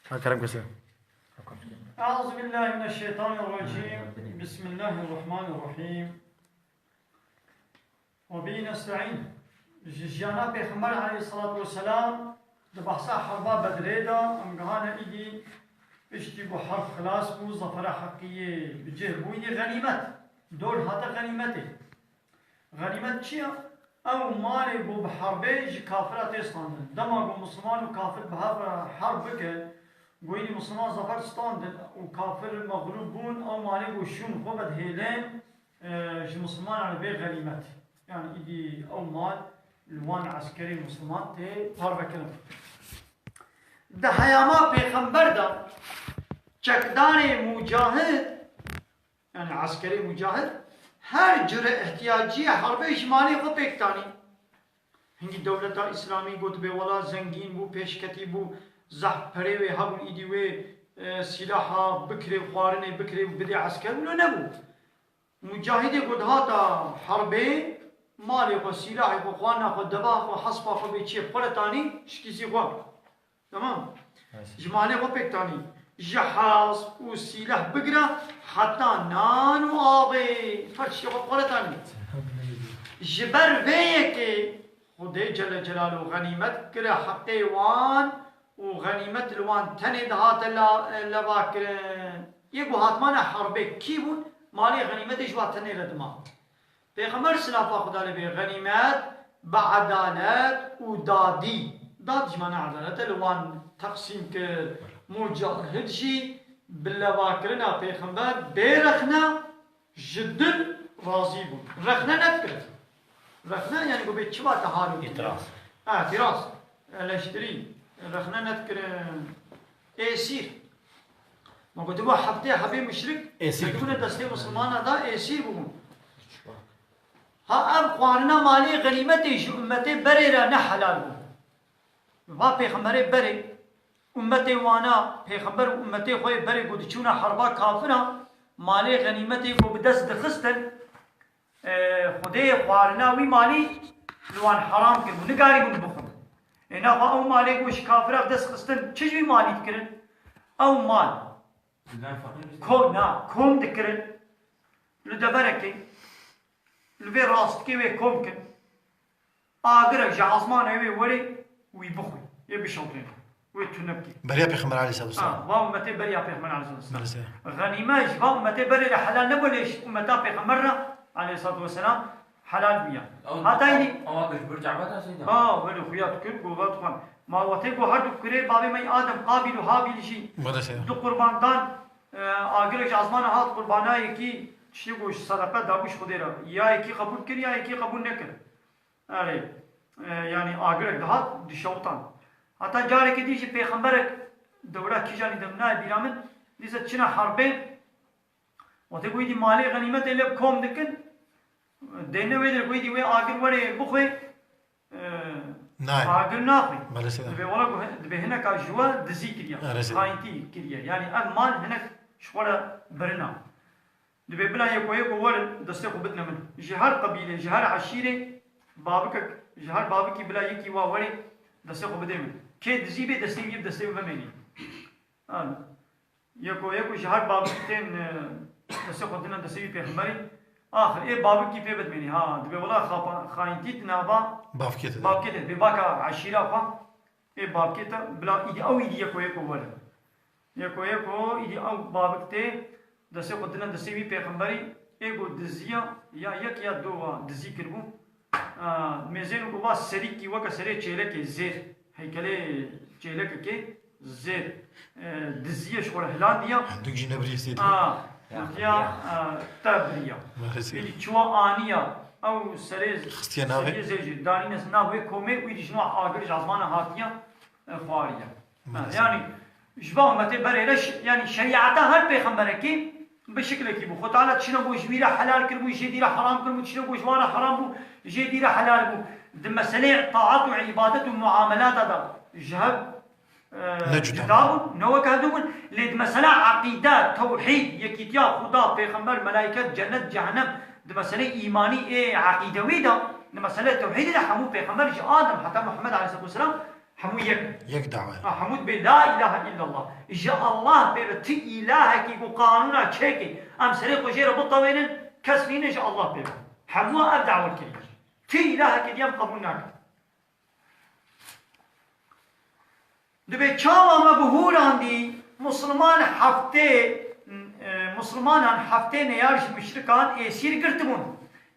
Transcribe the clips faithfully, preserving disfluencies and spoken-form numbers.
Ha, kerem kese. Euzubillahimineşşeytanirracim. Bismillahirrahmanirrahim. Ve bihi nesta'in. Ji jiyana Pêxember aleyhissalatu vesselam di behsa herba Bedrê de em gihane îdî piştî ku herb xilas bû, zafera heqî yê bi cih bû, îdî xenîmet. Dor hate xenîmetê. Xenîmet çi ye? Ew malê ku bi herbê ji kafira tê standin. Dema ku misliman û kafir bi hev re herb bikin, ku îdî misliman zafer standin û kafir mexlûb bûn, ew malê ku şûn xwe vedihêlin, e, ji mislimanan re bê xenîmet. Yani îdî ew mal li wan eskerê misliman tê parvekirin. Di heyama Pêxember de çekdarê mucahid, yani eskerê mucahid, her cure ihtiyaciyê herbê ji malê xwe pêk tanî. Hingî dewleta Îslamî got bê wela zengîn bû, pêşketî bû, zehf perê wê hebû, îdî wê, e, sîlaha bikirê, xwarinê bikirê û bidê esker, wilo nebû. Mucahidê ku dihata herbê, malê xwe, sîlahê xwe, xwarina xwe, deva xwe, hespa xwe bê çiyê bi xwe re tanî, şikîsî xwe. Tamam. Ji malê xwe pêk tanî. Ji hesp û sîleh bigire heta nan û avê, her tiştê xwe bi xwe re tanî. Ji ber vê yekê Xwedê Celle Celaluhu xenîmet kire heqê wan û xenîmet li wan tenê dihate la-, leva kirin. Yê ku hatmana herbê kî bûn, malê xenîmetê ji wan tenê re dima. Pêxember silafa Xuda lê bê xenîmet bi edalet û dadî, dad ji mana edalet e, li wan teqsîm kir. Mucahid jî bi levakirina Pêxember bê rexne ji dil razî bûn. Rexne nedikirin. Rexne, yani ku bê çi va te halo kiriye? Îtiraz. Ha, îtiraz. Eleştirî. Rexne nedikirin. Êsîr. Me gotibû heftê hebê muşrik, Êsîr. Ketibûne destê misilmana da, êsîr bûbûn. Ha, ev xwarina malê xenîmetê ji ummetê berê re ne helal bû. Va pêxemberê berê, ummetê wana, pêxember û ummetê xwe yê berê ku diçûna herba kafira, malê xenîmetê ku bi dest dixistin, e, Xwedê xwarina wî malî li wan heram kiribû, nikarîbûn bixwin. Ê naxa ew malê ku ji kafira bi dest xistin, çi ji wî malî dikirin? Ew mal. Kom, na, kom dikirin. Li deverekê, li vê rastikê wê kom kin. Agirek ji ezmanê wê werê, wî bixwî. Yê bişewtên. Wê tune bikî. Beriya Pêxember aleyhissalatu vesselam. Ha, va ummetê beriya Pêxember aleyhissalatu vesselam. Maalesef. Xenîme ji va ummetê berê re helal nebû, lê ji ummeta Pêxember re aleyhissalatu vesselam helal bûya. Ew, Hata ew, îdî ew agir ji bir Ka'be de seyda. Ha, welo xuya dikir, gova dixwan. Ma wextê ku her du kurê bavê me yê Adem, Qabil û Habil jî Maalesef. Du qurban dan, e, agirek ji ezmana hat, qurbana yekî tiştê ku ji sedeqe dabû ji Xwedê re. Ya yekî qebûl kir, ya yekî qebûl nekir. Erê, e, yani agirek dihat dişewtan. Heta carekê dî jî pêxemberek dewra kîjanî de min nayê bîra min, dîse çine herbê, wextê ku îdî malê xenîmetê lê kom dikin, dêne wê dir ku îdî wê agir werê bixwê, e, Nayê. Agir naxwê. Maalesef. Dibê wela ku hin-, dibê hineka ji we dizî kiriye, Maalesef. Xayintî kiriye. Yani ev mal hinek ji xwe re birina. Dibê bila yeko yeko werin, destê xwe bidine min. Ji her qebîlê, ji her eşîrê, babikek, ji her babikî bila yekî wa werê, destê xwe bidê min. Kê dizî bê, destê wî bi destê wî vemênî. An. Yeko yeko ji her babikî tên, e, destê xwe dine destê wî pêxemberî. Axir ê babikî pê bidmênî. Ha, dibê wela xapa-, xayintî di nava Bavkê te de. Bavkê te, bê baka eşîra xwe. Ê bavkê te bila îdî, ew îdî yeko yeko werin. Yeko yeko îdî ew bavik tê, destê xwe dine destê wî pêxemberî, ê ku diziya, ya yek ya do wa dizî kiribû. A, mêzên ku va serîkî weke serê çêlekê zêr, heykelê çêlekekê zêr, e, diziyê ji xwe re hilandiya. Hindik jî nebirî sêdî. A, Ya, ya, ya. A, te biriya. Maalesef. Îdî çiwa aniya, ew serê Xistiye navê. Serê zêr jî, danîne nav wê komê, wî dî ji nav agir ji azmana hatiya, e, xwariye. Ha, Maalesef. Yani, ji van ummetê berê re ş-, yani, şerîeta her pêxemberekî bi şiklekî bû. Xwe Teala tiştine ku ji wî re helal kiribû, jê dî re heram kiribû, tiştine ku ji wan re heram bû, jê dî re helal bû. Di meseleyê taat û îbadet û muamelata de ji hev, e, Ne cuda. Cuda bûn, ne wek hev dû bûn. Lê di mesela eqîde, tewhîd, yekîtiya Xuda, pêxember, melaiket, cennet, cehennem, di meseleyê îmanî ê eqîdewî de, di meseleyê tewhîdê de hemû pêxember ji Adem heta Muhammed aleyhisselatu vesselam Hemû yek. Yek dawa ye. Ha, hemû dibê la ilahe illallah. Ji Allah pê ve ti îlahekî ku qanûna çêkê, em serê xwe jê re bitewênin, kes nîne ji Allah pê ve. Hemû ev dawa kirî. Ti îlahekê dî em qebûl nakin. Dibê çawa me bihûrandî, Musliman heftê, e, Muslimanan heftê neyar ji muşrikan êsîr girtibûn.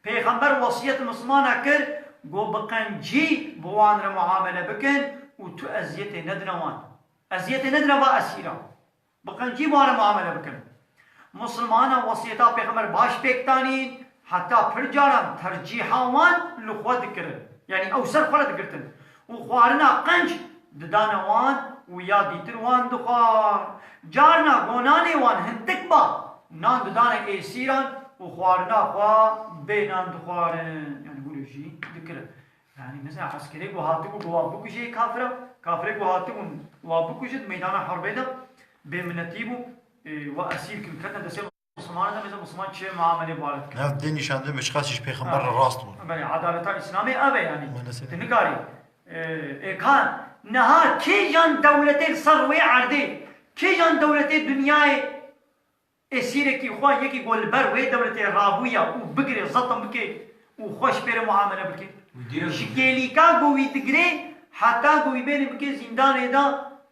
Pêxember wesiyet Muslimana kir, got, bi qencî bi wan re muamele bikin û tu eziyetê nedine wan. Eziyetê nedine va esîran. Bi qencî bi wan re muamele bikin. Musilmanan wesiyeta Pêxember baş pêk danîn, heta pir caran tercîha wan li xwe dikirin. Yanî ew ser xwe re digirtin. Û xwarina qenc didane wan û ya dîtir wan dixwar. Carna gonanê wan hindik ba, nan didane êsîran û xwarina xwe bê nan dixwarin. Yanî wilo jî dikirin. Yanî mesela eskerê ku hatibû ku wa bikujê kafira, kafirê ku hatibûn wa bikujin meydana herbê de bêminetî bû, e, wa esîr kir, ketine destê Muslimanan de, mesela Musliman çi muamelê bi wa re dikir? Ev dê nîşan de me çiqas ji pêxember re rast bûn. Belê, adaleta Îslamê ev e yanî. Maalesef. Tu nikarî, e, e, ka niha kîjan dewletê li ser rûyê erdê, kîjan dewletê dinyayê esîrekî xwe yekî ku li ber wê dewletê rabûya û bigirê, zetim bike û xwe ji pê re muamele bike. Wî dî re Ji kêlîka ku wî digirê heta ku wî bêne bike zîndanê de,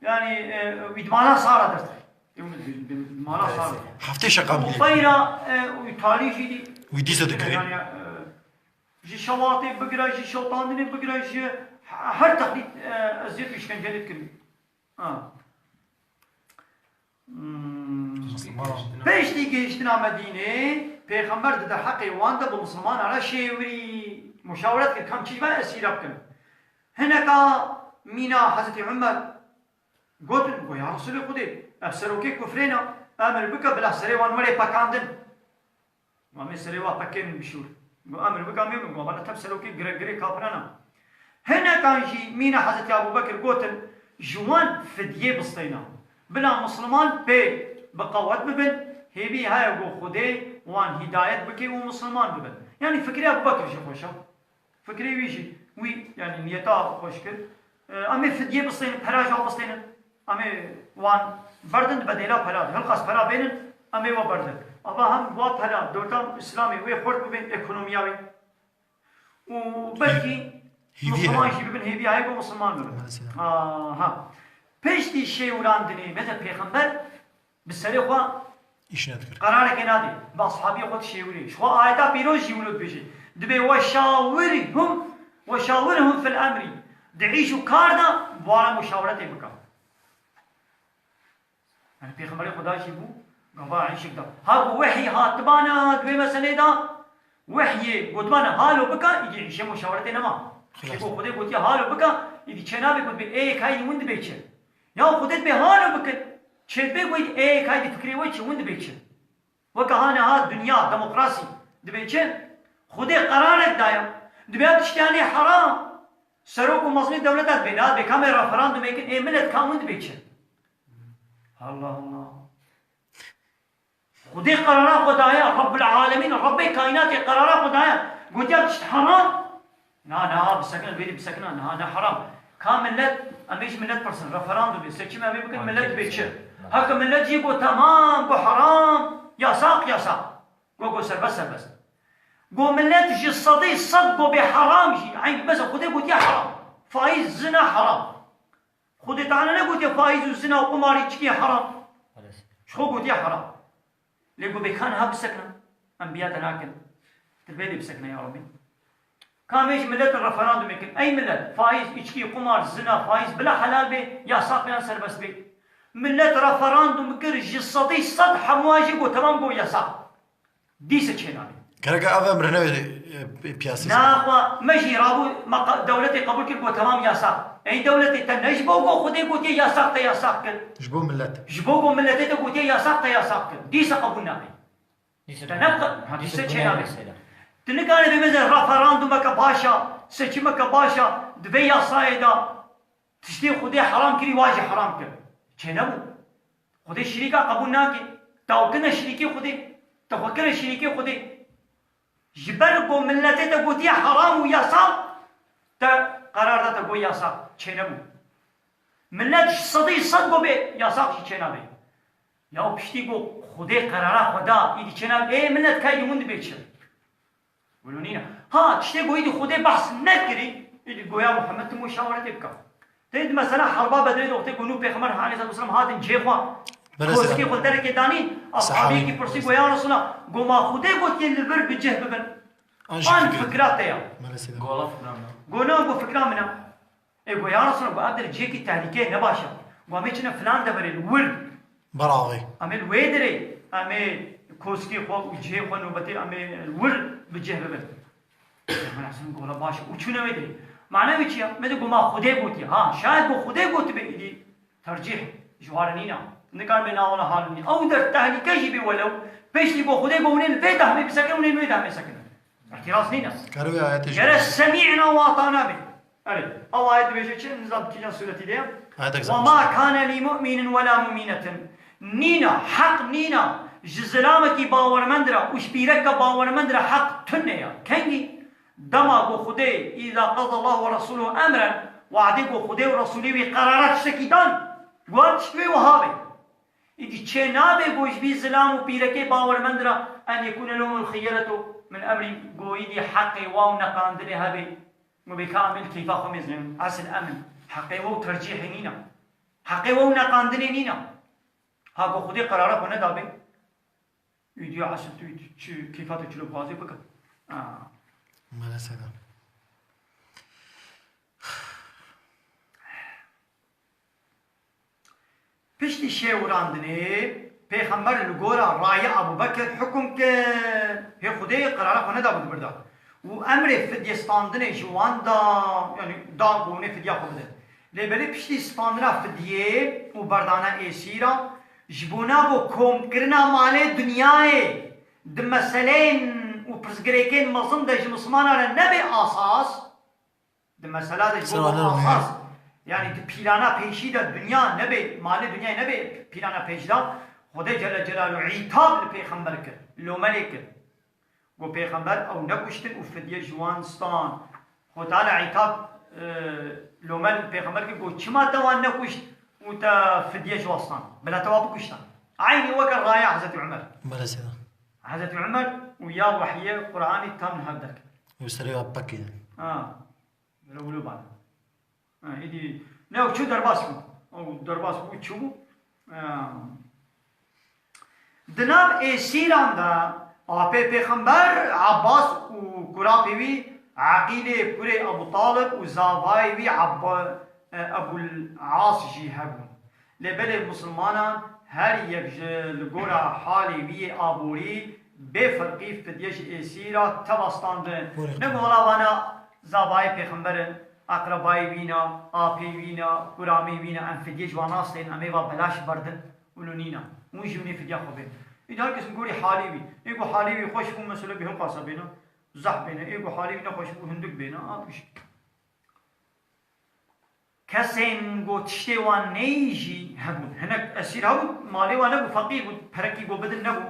yanî, e, wî di mala sara dertixê. Wî di mala sara. Heftê şeqam Û bîne. Xeyra, e, wî talî jî dî. Wî dîse dikirê. Yanî, e, ji şewatê bigire, ji şewtandinê bigire, ji he-, her tehdît, e, eziyet û îşkencelê dikirî. Ha. Hmm. Piştî gihiştina Medînê, Pêxember di derheqê wan de bi Misilmanan re şêwirî, muşaweret kir, kam çi ve esîra bikin. Hineka mîna Hezretî Umer gotin, got, ya Resulê Xwedê, ev serokê kufrê ne, emir bike bila serê wan were pekandin. Û em ê serê wa pekên bişûr. Got, emir bike em ê, got, valla tev serokê gire-, girê kafiran e. Hinekan jî mîna Hezretî Ebû Bekir gotin, ji wan fidyê bistêne. Bila Musliman pê bi qewet bibin, hêvî heye ku Xwedê wan hîdayet bike û Musliman bibin. Yanî fikrê Ebû Bekir jî xweş e. Fikrê wî jî, wî, yanî niyeta xweş kir. E, em ê fidyê bistênin, pera ji wan bistênin. Em ê wan berdin di bedêla pera de. Hilqas pera bênin, em ê we berdin. Ava hem wa pera, dewleta Îslamê wê xurt bibên ekonomiya wê. Û belkî Hêvî Musliman heye. jî bibin, hêvî heye ku Musliman bibin. Mesela. Aha. Piştî şêwirandinê, mesela Pêxember Bi serê xwe Îş nedikir. qerarekê nadê. Bi ashabiyê xwe dişêwirê. Ji xwe ayeta pîroz jî wilo dibêje. Dibê weşawirhum, weşawirhum fil emrî. Di îş û kar de bi wan re muşaweretê bike. Yani Pêxemberê Xuda jî bû, gava îşek da. Ha ku wehyî hatibana di vê meselê de, wehyê gotibana halo bike, îdî îşê muşaweretê nema. Xilas. Şêko Xwedê gotiye halo bike, îdî çênabê gotibê ê yek hayî win dibê çi. Ya Xwedê dibê halo bikin. Çêdibê wê ê kay di fikrê we çi, win dibê çi? Weke ha niha dinya, demokrasî dibê çi? Xwedê qerarek daye. Dibê ev tiştiyanê heram. Serok û mezmê dewleta dibê, niha dibê kamê referandumê kin, ê milet kam win dibê çi? Allah Allah. Xwedê qerara xwe daye, Rabbul Alemîn, Rabbê kaînatê qerara xwe daye. Gotiya tişt heram. Na, na, bisekine, vêrî bisekine, na, ne heram. Ka millet, em ê ji millet pirsin, referandumê, seçim em ê bikin, millet bê çi? Heke millet jî got temam, got heram, yasak, yasak. Got, got serbest, serbest. Got millet ji sedî sed got bê heram jî, eyn mesela Xwedê gotiye heram. Faiz, zina heram. Xwedê Teala negotiye faiz û zina û qumar, îçkî heram. Maalesef. Ji xwe gotiye heram. Lê got bê ka niha bisekine. Em biya te nakin. Tu bê dê bisekine ya Rabbî. Ka em ê ji miletin referandumê kin. Ey milet, faiz, îçkî, qumar, zina, faiz bila helal bê, yasak bê yan serbest bê. Milet referandum kir, ji sedî sed hemû jî got temam, got yasak. Dîse çênabê. Gerek ev emre nebe, e, piyasî. Na xwe me jî rabû me qa-, dewletê qebûl kir, got temam yasa. Ey dewletê te ne ji bo got Xwedê gotiye yasak te yasak kir. Ji bo millet. Ji bo got milletê te gotiye yasak te yasak kir. Dîse qebûl nake. Dîse Te ne qe-, ha, dîse dîse çênabê. Mesela. Tu nikare bê meze referandumeke baş a, seçimeke baş a, di vê yasayê de. Tiştê Xwedê heram kirî, wa jî heram kir. Çênebû. Xwedê şirîka qebûl nake. Te xwe kine şirîkê Xwedê. Te xwe kine şirîkê Xwedê. Ji ber ku milletê te gotiye heram û yasaq, te qerar da te got yasaq. Çênebû. Millet ji sedî sed got bê, yasax jî çênabe. Ya piştî got Xwedê qerara xwe da, îdî çênabe, ê millet kaydî hûn dibê çi? Wilo nîne. Ha, tiştê ku îdî Xwedê behs nekirî, îdî goya Muhammed tim wê şawaretê bika. Tê di mesela herba Bedrê de wextê ku nû Pêxember aleyhisselatu vesselam hatin cihê xwe, Belê koskê selam. Xwe derekê danîn, Sahabî. Ashabiyekî pirsî got, "Ya Resulallah, goma Xwedê gotiye li vir bi cih bibin." An jî An fikir. Fikra te ya. Belê selam. Gola fikra min. Gona got fikra min e. Ê got, "Ya Resulallah, got, ev der cihekî tehlîkeyê ne baş e. Got, em ê çine filan deverê li wir." Beraxê. Em ê li wê derê, em ê koskê xwe û cihê xwe nobetê, em ê li wir bi cih bibin. Pêxember aleyhisselam got, "Wela baş e." Û çûne wê derê. Mane wê çi ye? Me de got, "Ma Xwedê gotiye." Ha, şayet got Xwedê gotibê, îdî tercîh ji wan re nîne. Nikaribê navana hal nîne. Ew der tehlîke jî bê welew. Piştî got Xwedê got, "Hûn ê li vê dehmê bisekinin, hûn ê li wê dehmê sekinin." Îtiraz nîne. Kare wê ayetê jî Gere bêje. Semî'na we atana bê. Erê, ew ayet dibêje çi? Nizam kîjan sûretî de ye? Ayet Ve ma kane li mu'minin ve la mu'minetin. Nîna, heq nîna, ji zilamekî bawermend re û ji pîreke bawermend re heq tune ye. Kengî? Dema ku Xwedê, "Îza qadallahu ve resuluhu emren", wadê ku Xwedê û Resûlê wî qerara tiştekî dan, got tişt wê wiha be. Îdî çê nabe ku ji vî zilam û pîrekê bawermend re en yekûne lehumul xiyyeretu min emrî, ku îdî heqê wa û neqandinê hebe. Û bê ka em ê li keyfa xwe mêzin, esil em in. Heqê we û tercîhê nîne. Heqê we û neqandinê nîne. Ha ku Xwedê qerara xwe nedabe, û diya esil tu çi keyfa te çilo bixwazê bike. Ah. Mele selam. Piştî şêwirandinê, Pêxember li gora raya Ebû Bekir hukum kir, hê Xwedê qerara xwe neda bû di vir de. Û emrê fidye standinê ji wan da, yanî da ku hûnê fidya xwe bidin. Lê belê piştî standina fidyê û berdana êsîra, ji bona ku komkirina malê dinyayê di meseleyên û pirsgirêkên mezin de ji Mislimana re nebe asas, Di mesela de ji bo Sewalê asas, Rûmê. Yanî di pîlana pêşî de dinya nebe, malê dinyayê nebe pîlana pêş de, Xwedê Celle Celaluhu îtab li pêxember kir, lome lê kir. Got pêxember ew nekuştin û fidye ji wan stan. Xwedê Teala îtab, e, lome li pêxember kir, got çima te wan nekuşt û te fidye ji wan stan? Bila te wan bikuştan. Eynî weke raya Hezretî Umer. Belê seyda. Hezretî Umer û ya wehyê Qur'anî tam li hev derket. Û serê wa pekî. Ha. Böyle wilo bana. Ha, îdî, ne, ew çû derbas bû. Ew derbas bû, çû bû. Ha. Di nav êsîran de apê Pêxember Abbas û kurapê wî Eqîlê kurê Ebû Talib û zavayê wî Abba-, e, Ebûl As jî hebûn. Lê belê misilmanan her yek ji li gora halê wî yê aborî bê ferqî fidye ji êsîra teva standin. Were. Ne ku wela vana zavayê pêxember in, eqrebayê wî ne, apê wî ne, kuramê wî ne, em fidye ji wan nastên, em ê va belaş berdin, wilo nîne. Hûn jî hûnê fidya xwe bên. Îdî her kes li gorî halê wî. Ê ku halê wî xweş bû, mesela bi hin qasa bêne, zehf bêne. Ê ku halê wî nexweş bû, hindik bêne. A, tişt. Kesên ku tiştê wan neyî jî hebûn. Hinek esîr hebûn, malê wan nebû, feqîr bûn, perekî ku bidin nebû.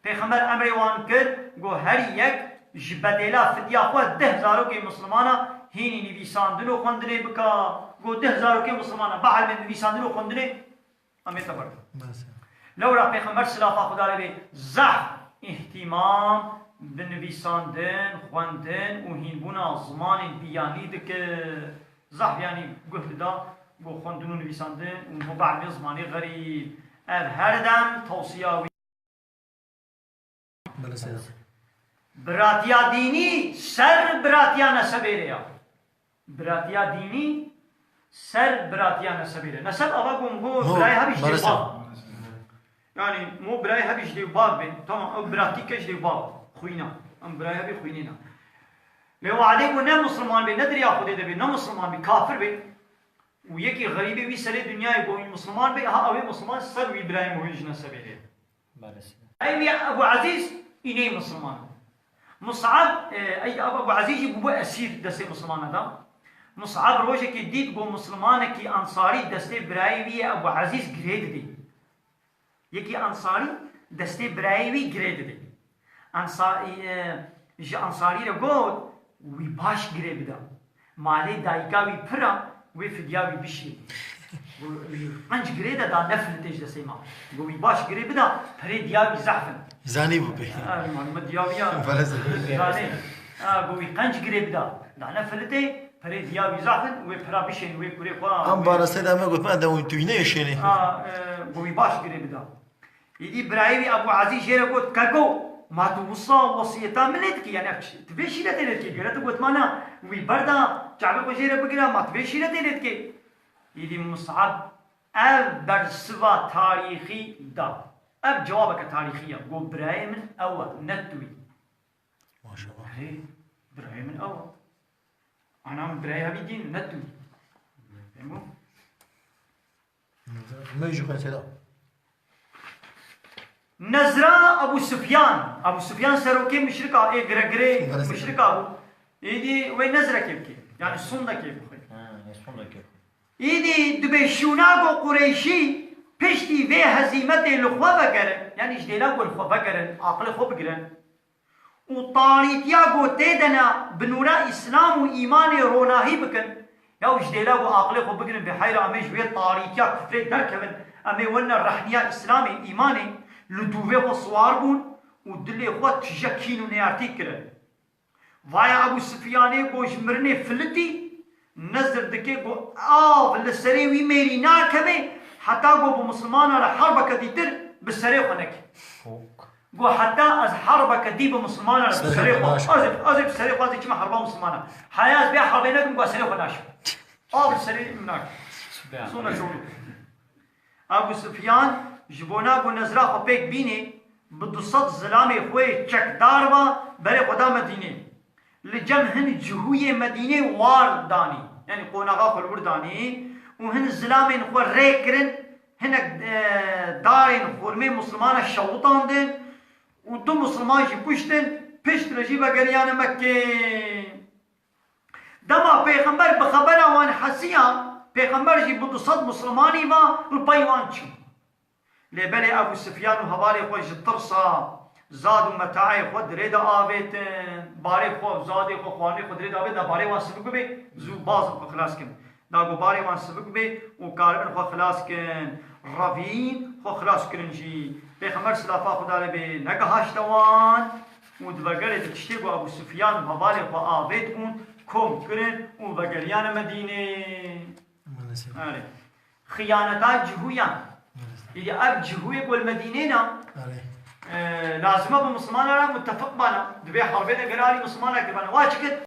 Pêxember emrê wan kir, ku her yek ji bedêla fidya xwe deh zarokê mislimana hînî nivîsandin û xwendinê bika. Ku deh zarokê mislimana bielmên nivîsandin û xwendinê, Em ê te berdin. Bes. Lewra Pêxember silafa Xweda lê bê zehf îhtîmam bi nivîsandin, xwendin û hînbûna zimanên biyanî dikir. Zehf yanî guh dida ku xwendin û nivîsandin û mubelmê zimanê xerîb. Ev her dem tewsiya wî. Belê seyda. Biratiya dînî ser biratiya nesebê re ya. Biratiya dînî ser biratiya nesebê re. Neseb ava ku ho birayê hebî ji dêv bav. Yanî mo birayê hebî ji dêv bav bên. Tamam, ew biratîke ji dêv bav. Xwîna. Em birayê hebî xwînê ne. Lê wadê ku ne misilman bê, ne di riya Xwedê de bê, ne misilman bê, kafir bê. Û yekî xerîbê wî serê dinyayê ku wî misilman bê, ha ew ê misilman ser wî birayê mo wî ji nesebê re. Belê seyda. Ey wî Ebu Ezîz, înê misilman. Mus'ab, e, ey Ebu Ezîz jî bûbû esîr destê misilmana da. Mus'ab rojekê dît ku misilmanekî ensarî destê birayê wî yê Ebu Ezîz girê didê. Yekî ensarî destê birayê wî girê didê. Ensa-, e, ji ensarî re got, wî baş girê bide. Malê dayika wî pir e, wê fidya wî bişî. Got, wî qenc girê de da ne filitê ji destê ma. Got, wî baş girê bida, perê diya wî zehf in. Zanî bû pê. Ha, malûme diya wî ya. Belê zanî. Zanî. Ha, got, wî qenc girê bida. Da ne filitê, perê diya wî zehf in, wê pira bişên, wê kurê xwe. Em wê barasê de me got, me de wî tu yine şênê. Ha, e, got, wî baş girê bida. Îdî birayê wî Ebû Ezî jê re got, Keko, ma tu wisa wesiyeta min lê dikî? Yani, tu vê şîretê lê dikî? Gere tu gotmana wî berda, çavê xwe jê re bigire, ma tu vê şîretê lê dikî? Îdî Mus'ab ev bersiva tarîxî da. Ev cewabeke tarîxî ye. Got, birayê min ew e, ne tu yî. Maşallah. Erê, birayê min ew e. Ana min birayê hevî dîn, ne tu yî. Fehmo? Me jî xwên sêda. Nezra Ebû Sufyan. Ebû Sufyan serokê muşrika, ê giregirê Belê. Muşrika bû. Êdî wê nezrekê bike. Yani sondekê bixwe. Ha, ne sondekê. Êdî dibê şûna ku Qureyşî piştî vê hezîmetê li xwe vegerin. Yani ji dêla ku li xwe vegerin, aqilê xwe bigirin. Û tarîtiya ku tê de ne bi nûra Îslam û îmanê ronahî bikin, ya û ji dêla ku aqilê xwe bigirin, vê heyra em ê ji wê tarîtiya kufrê derkevin, em ê wene rehniya Îslamê, îmanê, li dûvê xwe siwar bûn û dilê xwe tije kîn û neyartî kirin. Vaya Ebû Sufyanê ku ji mirinê filitî, nezir dike ku av li serê wî mêrî nakeve, heta ku bi Mislimana re herbeke dîtir bi serê xwe neke. Got, heta ez herbeke dî bi Mislimana re bi serê xwe, ez ê, ez ê bi serê xwe, ez ê çima herba Mislimana. Heya ez vê herbê nekim, got, serê xwe naşim. Av li serê min nake. Subhan. Sona şewlu. Ebû Sufyan ji bona ku nezra xwe pêk bînê, bi du sed zilamê xwe yê çekdar ve berê xwe da Medînê. Li cem hin cihûyê Medînê war danî, yanî qonaxa xwe li wir danî û hin zilamên xwe rê kirin, hinek, e, darên xurmê Mislimana şewitandin û du Misliman jî kuştin, piştre jî vegeriyane Mekkê. Dema Pêxember bi xebera wan hesiya, Pêxember jî bi du sed Mislimanî ve li pey wan çû. Lê belê Ebû Sufyan û hevalê xwe ji tirsa zad û metaê xwe dirê de avêtin, barê xwe, zadê xwe, xwarinê xwe dirê de avêtin, da barê wan sivik bibe, zû bazin xwe xilas kin. Da ku barê wan sivik bê û karibin xwe xilas kin, revîn xwe xilas kirin jî. Pêxember silafa Xuda lê bê negihaşte wan û di vegerê di tiştê ku Ebû Sufyan û hevalê xwe avêt bûn, kom kirin û vegeriyane Medînê. Maalesef. Erê. Xiyaneta cihûyan. Maalesef. Îdî ev cihûyê ku li Medînê ne, Erê. e, lazim e bi Mislimana re mutefiq bana. Divê herbê de gerarî Mislimana kiribana. Wa çi kir?